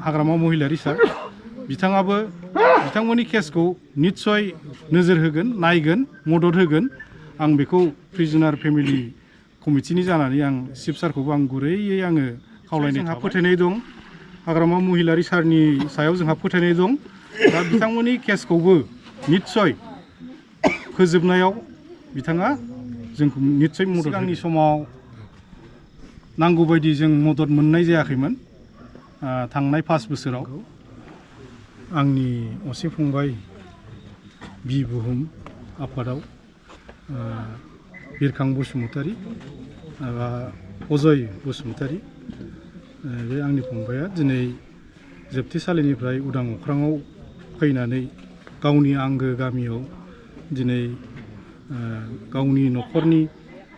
हाग्रामा महिलारी सार बिथाङाबो बिथांमोननि केसखौ निस्सय नोजोर होगोन, नायगोन, मदद होगोन। आं बेखौ प्रिजनार फेमिलि कमिटिनि जानानै आं चिफ सारखौबो आं गुरैयै आङो खावलायनाय जोंहा फोथायनाय दं। हाग्रामा महिलारी सारनि सायाव जोंहा फोथायनाय दं। दा बिथांमोननि केसखौबो निस्सय फोजोबनायाव बिथाङा जोंखौ निस्सय मदद सिगांनि समाव नांगौबायदि जों मदद मोननाय जायाखैमोन। थांनाय 5 बोसोराव आंनि असे फंबाय बि बुहुम आफादाव बिरखां बसुमतारी अजय बसुमतारी बे आंनि फंबाया दिनै जोबथेसालिनिफ्राय उदां अख्राङाव फैनानै गावनि आंगो गामियाव दिनै गावनि न'खरनि,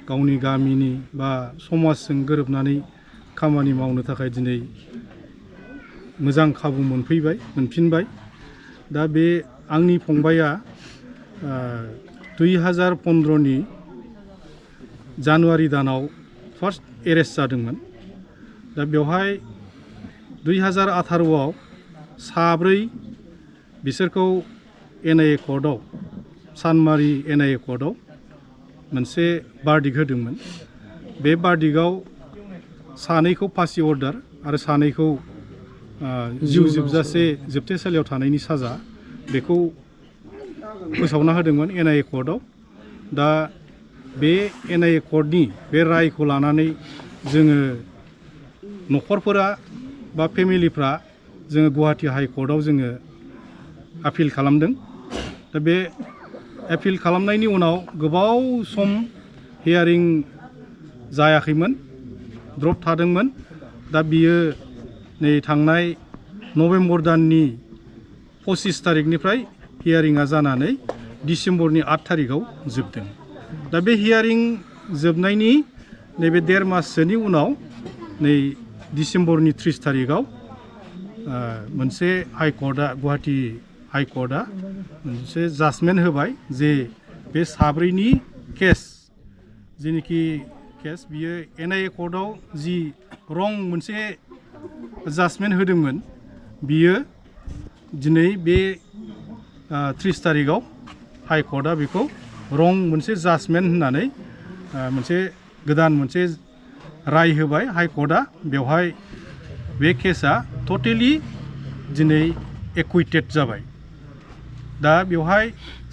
गावनि गामिनि बा समाजजों गोरोबनानै खामानि मावनो थाखाय दिनै मोजां खाबु मोनफिनबाय। दा बे आंनि फंबाया 2015नि जानुवारि दानाव फार्स्ट एरेस्ट जादोंमोन। दा बेवहाय 2018आव 4 बिसोरखौ NIA कर्टआव, सानमारि NIA कर्टआव मोनसे बार्डिक होदोंमोन। बे बार्डिकआव 2खौ फासि अर्डार आरो 2खौ जिउ जोबजासे जोबथेसालियाव थानायनि साजा बेखौ फोसावना होदोंमोन NIA कर्टआव। दा बे NIA कर्टनि बे रायखौ लानानै जोङो न'खरफोरा बा फेमिलिफ्रा जोङो गुवाहाटि हाइकर्टआव जोङो आपिल खालामदों। दा बे आपिल खालामनायनि उनाव गोबाव सम हियारिं जायाखैमोन, द्रप थादोंमोन। दा बियो नै थांनाय नभेम्बर दाननि 25 तारिखनिफ्राय हियारिंआ जानानै डिसेम्बरनि 8 तारिखआव जोबदों। दा बे हियारिं जोबनायनि नैबे 1.5 माससोनि उनाव नै डिसेम्बरनि 30 तारिखआव मोनसे हाइकर्टआ, गुवाहाटि हाइकर्टआ मोनसे जाजमेन्ट होबाय जे बे 4नि केस, जेनोखि केस बियो NIA कर्टआव जि रं मोनसे जाजमेन्ट होदोंमोन, बियो दिनै बे 30 तारिखआव हाइकर्टआ बेखौ रं मोनसे जाजमेन्ट होननानै मोनसे गोदान मोनसे राय होबाय हाइकर्टआ। बेवहाय बे केसआ टटेलि दिनै एक्विटेड जाबाय। दा बेवहाय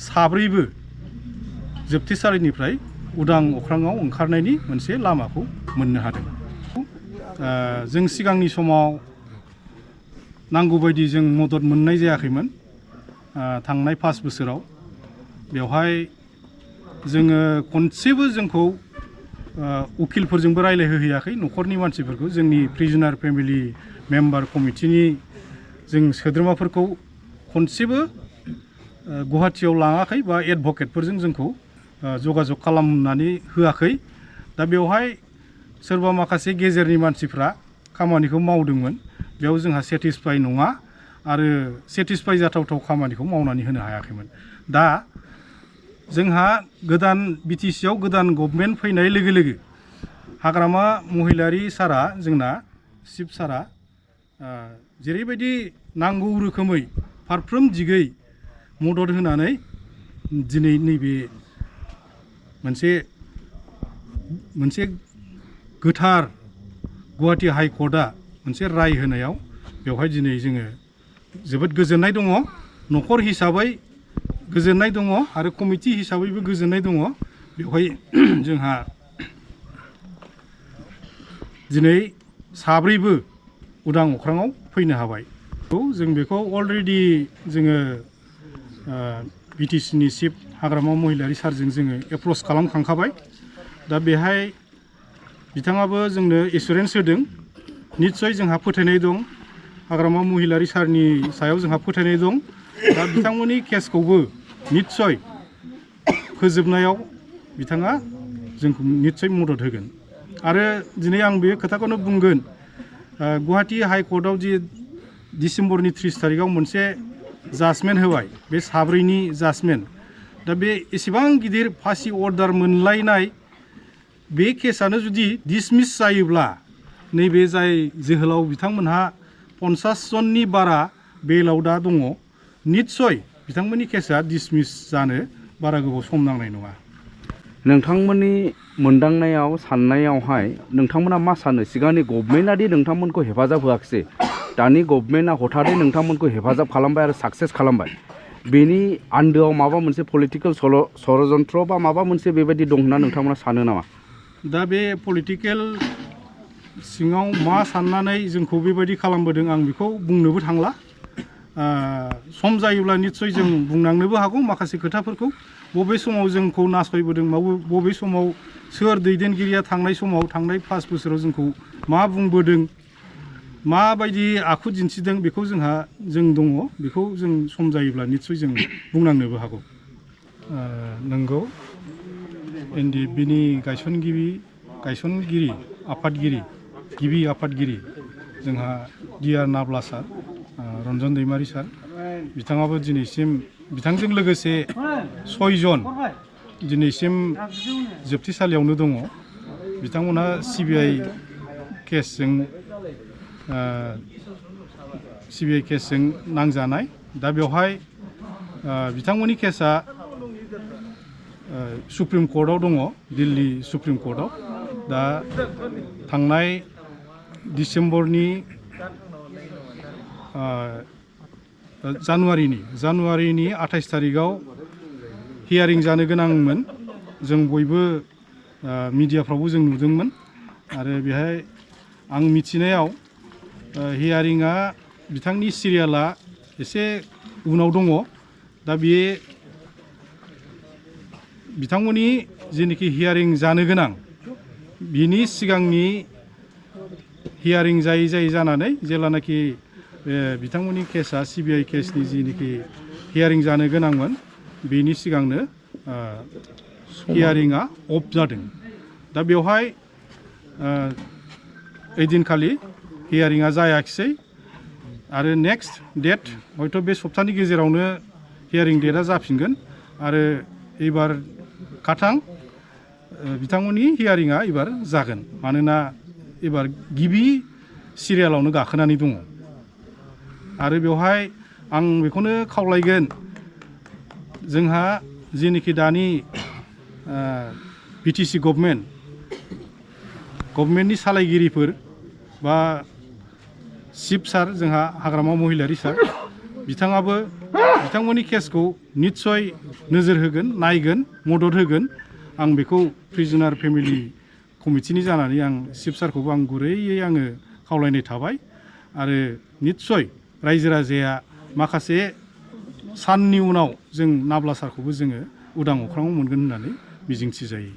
4बो जोबथेसालिनिफ्राय उदां अख्राङाव ओंखारनायनि मोनसे लामाखौ मोननो हादों। जों सिगांनि समाव नांगौबायदि जों मदद मोननाय जायाखैमोन। थांनाय 5 बोसोराव बेवहाय जोङो खनसेबो जोंखौ उकिलफोरजोंबो रायलायहोहैयाखै। न'खरनि मानसिफोरखौ, जोंनि प्रिजनार फेमिलि मेम्बार कमिटिनि जों सोद्रोमाफोरखौ खनसेबो गुवाहाटियाव लाङाखै बा एडभकेटफोरजों जोंखौ जगाजग खालामनानै होआखै। दा बेवहाय सोरबा माखासे गेजेरनि मानसिफ्रा खामानिखौ मावदोंमोन, बेयाव जोंहा सेटिसफाइ नङा आरो सेटिसफाइ जाथावथाव खामानिखौ मावनानै होनो हायाखैमोन। दा जोंहा गोदान BTCआव गोदान गभर्नमेन्ट फैनाय लोगो लोगो हाग्रामा महिलारी सारा, जोंना चिफ सारा जेरैबायदि नांगौ रोखोमै फारफ्रोम दिगै मदद होनानै दिनै नैबे मोनसे गोथार गुवाहाटि हाइकर्टआ मोनसे राय होनायाव बेवहाय दिनै जोङो जोबोद गोजोननाय दङ। न'खर हिसाबै गोजोननाय दङ आरो कमिटि हिसाबैबो गोजोननाय दङ। बेवहाय जोंहा दिनै 4बो उदां अख्राङाव फैनो हाबाय। जों बेखौ अलरेडि जोङो BTCनि चिफ हाग्रामा महिलारी सारजों जोङो एप्रच खालामखांखाबाय। दा बेहाय बिथाङाबो जोंनो एसुरेन्स होदों। निस्सय जोंहा फोथायनाय दं, हाग्रामा महिलारी सारनि सायाव जोंहा फोथायनाय दं। दा बिथांमोननि केसखौबो निस्सय फोजोबनायाव बिथाङा जोंखौ निस्सय मदद होगोन। आरो दिनै आं बे खोथाखौनो बुंगोन, गुवाहाटि हाइकर्टआव जि डिसेम्बरनि 30 तारिखआव मोनसे जाजमेन्ट होबाय, बे 4नि जाजमेन्ट। दा बे एसेबां गिदिर फासि अर्डार मोनलायनाय बे केसआनो जुदि डिसमिस जायोब्ला, नैबे जाय जोहोलाव बिथांमोनहा 50 जननि बारा बेलाव दा दङ निस्सय बिथांमोननि केसा डिसमिस जानो बारा गोबाव सम नांनाय नङा। नोंथांमोननि मोनदांनायाव साननायावहाय नोंथांमोना मा सानो सिगांनि गभर्नमेन्टआदि नोंथांमोनखौ हेफाजाब होआखिसै दानि गभर्नमेन्टआ हथादै नोंथांमोनखौ हेफाजाब खालामबाय आरो साक्सेस खालामबाय बेनि आन्दोआव माबा मोनसे पलिटिकेल षड़यन्त्र बा माबा मोनसे बेबायदि दं होनना नोंथांमोना सानो नामा? दा बे पलिटिकेल सिङाव मा साननानै जोंखौ बेबायदि खालामबोदों आं बेखौ बुंनोबो थांला। सम जायोब्ला निस्सय जों बुंनांनोबो हागौ माखासे खोथाफोरखौ बबे समाव जोंखौ नासयबोदों बबे समाव सोर दैदेनगिरिया थांनाय समाव थांनाय 5 बोसोराव जोंखौ मा बुंबोदों माबायदि आखु दिन्थिदों बेखौ जों दङ बेखौ जों सम जायोब्ला निस्सय जों बुंनांनोबो हागौ। नंगौ एनडिएफबिनि गायसनगिरि गिबि आफादगिरि जोंहा डिआर नाब्ला सार रन्जन दैमारि सार बिथाङाबो दिनैसिम बिथांजों लोगोसे 6 जन दिनैसिम जोबथेसालियावनो दङ। बिथांमोनहा सिबिआइ केसजों नांजानाय। दा बेवहाय बिथांमोननि केसा सुप्रिम कर्टआव दङ दिल्ली सुप्रिम कर्टआव। दा थांनाय डिसेम्बरनि जानुवारिनि 28 तारिखआव हियारिं जानो गोनांमोन। जों बयबो मिडियाफ्रावबो जों नुदोंमोन आरो बेहाय आं मिथिनायाव हियारिंआ बिथांनि सिरियाला एसे उनाव दङ। दा बे बिथांमोननि जेनोखि हियारिं जानो गोनां बिनि सिगांनि हियारिं जायै जानानै जेब्लानाखि बिथांमोननि केसा सिबिआइ केसनि जेनोखि हियारिं जानो गोनांमोन बेनि सिगांनो हियारिंआ अफ जादों। दा बेवहाय ओइदिनखालि हियारिंआ जायाखिसै आरो नेक्स्ट डेट हयथ' बे सप्तानि गेजेरावनो हियारिं डेटआ जाफिनगोन आरो एबार खाथां बिथांमोननि हियारिंआ एबार जागोन मानोना एबार गिबि सिरियालावनो गाखोनानै दङ। आरो बेवहाय आं बेखौनो खावलायगोन जोंहा जेनोखि दानि बिटिसि गभर्नमेन्टनि सालायगिरिफोर बा चिफ सार जोंहा हाग्रामा महिलारि सार बिथाङाबो बिथांमोननि केसखौ निस्सय नोजोर होगोन नायगोन मदद होगोन। आं बेखौ प्रिजनार फेमिलि कमिटिनि जानानै आं चिफ सारखौबो आं गुरैयै आङो खावलायनाय थाबाय आरो निस्सय रायजो राजाया माखासे साननि उनाव जों नाब्ला सारखौबो जोङो उदां अख्राङाव मोनगोन होननानै मिजिंथिजायो।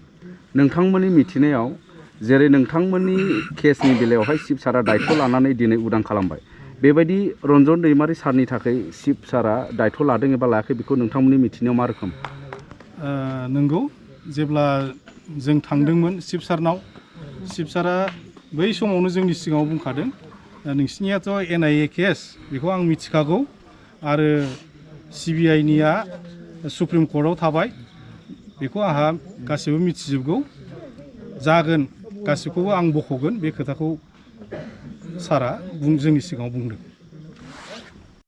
नोंथांमोननि मिथिनायाव जेरै नोंथांमोननि केसनि बेलायावहाय चिफ सारा दायथ' लानानै दिनै उदां खालामबाय बेबायदि रन्जन दैमारि सारनि थाखाय चिफ सारा दायथ' लादों एबा लायाखै बेखौ नोंथांमोननि मिथिनायाव मा रोखोम? नंगौ जेब्ला जों थांदोंमोन चिफ सारनाव चिफ सारा बै समावनो जोंनि सिगाङाव बुंखादों नोंसिनियाथ' NIA केस बेखौ आं मिथिखागौ आरो सिबिआइनिया सुप्रिम कर्टआव थाबाय बेखौ आंहा गासिबो मिथिजोबगौ जागोन गासिखौबो आं बख'गोन बे खोथाखौ सारा जोंनि सिगाङाव बुंदों।